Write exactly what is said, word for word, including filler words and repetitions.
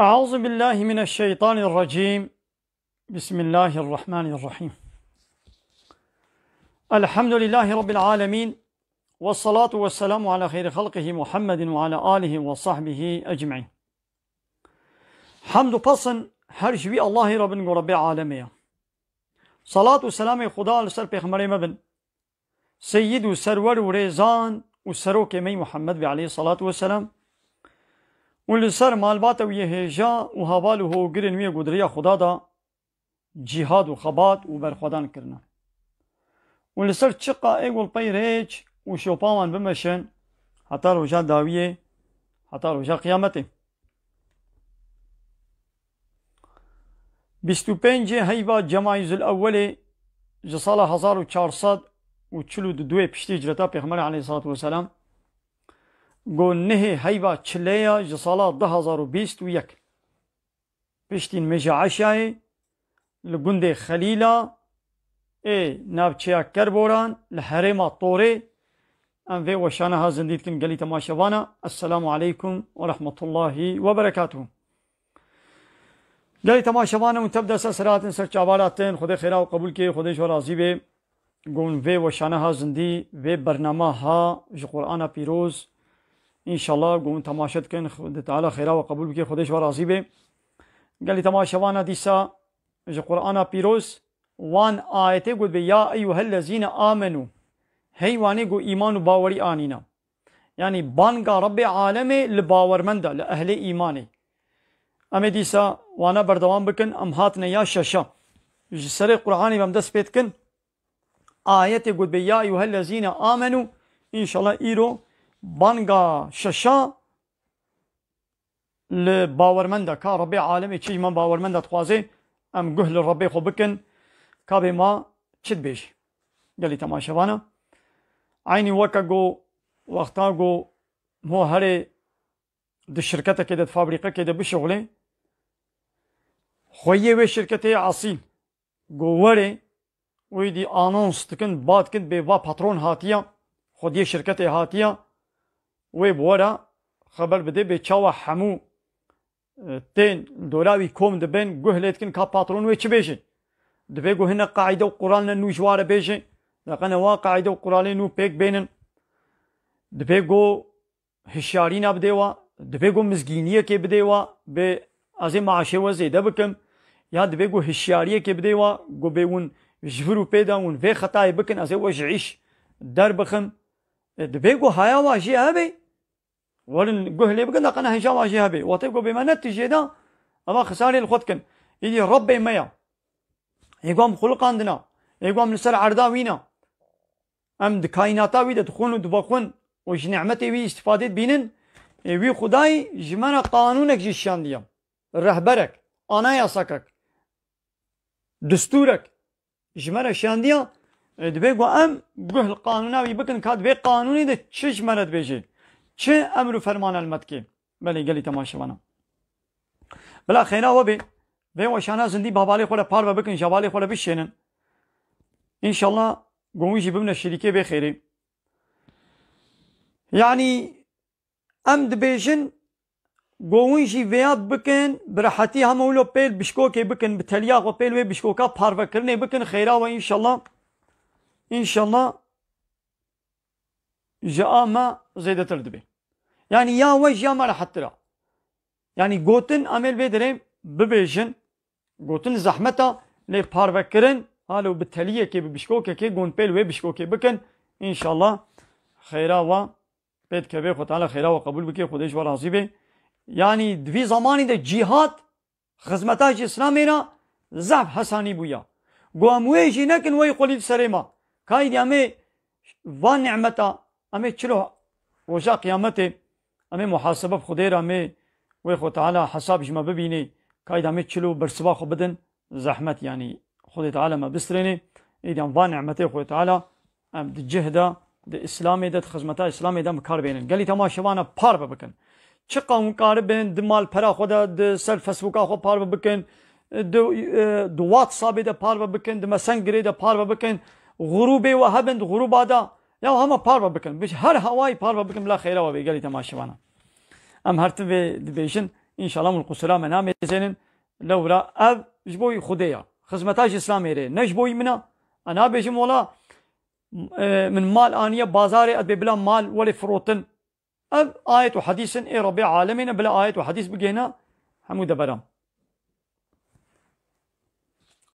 أعوذ بالله من الشيطان الرجيم. بسم الله الرحمن الرحيم. الحمد لله رب العالمين. والصلاة والسلام على خير خلقه محمد وعلى آله وصحبه أجمعين. Hemd û pesn her ji wî Allahê re bin ku Rebbê alemê ye. Salat û selamê Xuda li ser pêxemberê me bin. Seyyid û serwer û rêzan û serokê me yî Muhammed be aleyhissalatu vesselam. Û li ser malbata wî yê hêja û heval û hogirên wî yê ku di riya Xuda de cîhad û xebat û berxwedan kirine. Û li ser çiqa ê ku li pey rêç û şopa wan bimeşin heta roja dawiyê, heta roja qiyametê. Bîst û pêncê heyva Cemayîzul Ewwelê ji sala hezar û çar sed û çil û du piştî hicreta Pêxemberê aleyhissalatu vesselam, ku nehê heyva Çileya ji sala du hezar û bîst û yek. Piştî nimêja eşayê li gundê Xelîla ê navçeya Kerboran li herêma Torê em vê weşana ha zindî dikin gelî temaşevana. Esselamu aleykum ve rahmetullahi ve berekatuhu. Gelî temaşevana hûn tev desta ser hatin ser çavara tin, Xwedê xêra û qebûl kê, Xwedê ji we razî bê. Gon vê weşana ha zindî, vê bernama ha ji Qur'ana pîroz. Înşallah gon temaşe dikin, Xwedê Teala xêra we qebûl bike, Xwedê ji we razî bê. Gelî temaşevana dîsa ji Qur'ana pîroz wan ayetê got bê, "Ya eyyuhellezîne amenû." Hey wanê ku îman û bawerî anîna. Yanî banga Rebbê alemê li bawermenda, li ehlê îmanê. Em ê dîsa wana berdewam bikin, em hatine ya şeşa. Ji serê Qur'anê ve em dest pê dikin. Ayetê got bê, "Ya eyyuhellezîne amenû." Înşallah îro banga şeşa li bawermenda ka Rebbê alemê çi ji me bawermenda dixwaze, em guh li Rebbê xwe bikin, ka bê ma çi dibêje. Gelî temaşevana. Eynî weke go wexta go ho herê di şirketekê de, di fabrîqekê de bişuxulê, xweyê wê şirketê asîn. Go werê, wê dî anons dikin, ba dikin, bê va patron hatiya, xwediyê şirketê hatiya, wê bi were xeber bidê, bê çawa hemû, e, tên dora wî kom dibin, guh lê dikin ka patron wê çi bêje. Dibê ku hine qaîde û quralne nû ji ware bêje, deqene wa qaîde û quralê nû pêk bênin. Dibê ku hişyarîna bidê wa, dibê ku mizgîniyekê bidê wa, bê ez ê maaşê we zêde bikim, ya dibê ku hişyariyekê bidê wa, ku bê hûn ji vir û pê de hûn vê xetayê bikin, ez ê we ji îş derbixim. E, dibê ku haya wa jê hebe, werin guh lê bikin, deqene hêja wa jê hebe. Wextê ku bê me ne tijê de, eva xisarê li xwe dikin. Îdî Rebbê me ya. Ê ku em xuliqandina, ê ku em li ser erda wî ne. Em di kaînata wî de dixwin û divexwin û ji nîmetê wî îstîfadê dibînin. Ê wî Xwedayî ji me re qanûnek jî şiyandiye. Rehberek, anayasakek, distûrek ji me re şiyandiye. Ê, dibê ku em guh li qanûna wî bikin, ka di vê qanûnê de çi ji me re dibêje, çi emr û fermana li me dike. Belê gelî temaşevana. Bila xêra we bê. Vê weşana zindî bi hevalê xwe re parve bikin, ji hevalê xwe re bişênin. Înşallah gon wî jî bibine şirîkê vê xêrê. Yanî em dibêjin, gon wî jî vêya bikin, bi rehetî hema wilo pêl bişkokê bikin, bi teliya xwe pêl wê bişkoka parvekirinê bikin, xêra we înşallah, înşallah ji a me zêdetir dibe. Yanî ya we ji ya me rehettir e. Yanî gotin em ê li vê derê bibêjin, gotin zehmet e, lê parvekirin, halo bi teliyekê, bi bişkokekê, gon pêl wê bişkokê bikin. Înşallah xêra we pê dikeve, Xwe Teala xêra we qebûl bike, Xwedê ji we razî be. Yanî di vî zamanî de cîhad, xizmeta ji Îslamê re zehf hesanî bûya. Go em wê jî nekin, wey xwelî di serê me. Kaydî em ê van nîmeta, em ê çilo roja qiyametê, em ê muhasebe bi Xwedê re, em ê wê Xwe Teala hesab ji me bibînê. Kaydî em ê çilo bersiva xwe bidin, zehmet yanî. Xwedê Teala me bistrênê, êdî em van nîmetê Xwedê Teala em di cih de, di Îslamê de, di xizmeta Îslamê de bi kar bênin. Gelî temaşevana parve bikin. Çiqa hûn karibin di malpera xwe de, di ser Facebooka xwe parve bikin, di, e, di WhatsAppê de parve bikin, di Messengerê de parve bikin, grûbê we hebin di grûba de, ya hema parve bikin. Bi her hawayî parve bikin, bila xêra we bê gelî temaşevana. Em her tim vê dibêjin, Înşallah min qusura me namêzênin. Lewra ev ji bo Xwedê ya. Xizmeta ji Îslamê re. Ne ji bo min a. E nabêjim wela, e, min mal aniye bazarê, ez bê bila mal welê firotin. Ev ayet û hedîs in ê Rebbê alemê ne, bila ayet û hedîs bigihna hemû deberan.